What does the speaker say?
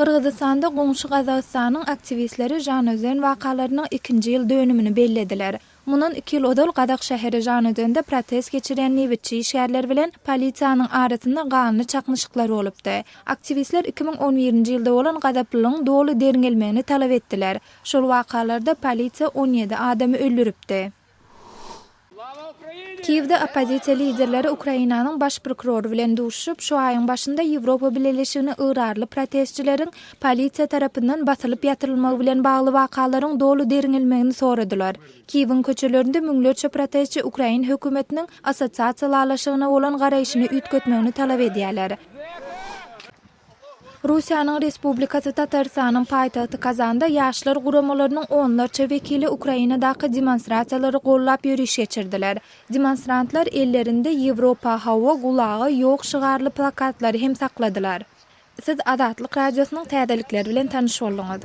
Gyrgyzystanda goňşy Gazagystanyň aktiwistleri Žanaözen wakalarynyň ikinji ýyl dönümini bellediler. Mundan iki ýyl ozal gazak şäheri Žanaözende protest geçirýän nebitçi işgärler bilen polisiýanyň arasynda ganly çaknyşyklar bolupdy. Aktiwistler 2011-nji ýylda bolan gazaplylygyň doly derňelmegini talap etdiler. Şol wakalarda polisiýa 17 adamy öldüripdi. Kiýewde oppozisiýa liderleri Ukrainanyň baş prokurory bilen duşuşyp, şu aýyň başynda Ýewropa Bileleşigine ygrarly protestçileriň polisiýa tarapyndan basylyp ýatyrylmagy bilen bagly wakalaryň doly derňelmegini soradylar. Kiýewiň köçelerinde müňlerçe protestçi ukrain hökümetiniň Assosiasiýa ylalaşygyna bolan garaýşyny üýtgetmegini talap edýärler. Russiýanyň Respublikasy Tatarystanyň paýtagty Kazanda ýaşlar guramalarynyň onlarça wekili Ukrainadaky demonstrasiýalary gollap ýöriş geçirdiler. Demonstrantlar ellerinde Ýewropa hawa, gulaga ýok şygarly plakatlary hem sakladylar. Siz Azatlyk Radiosynyň täzelikleri bilen tanyş bolduňyz.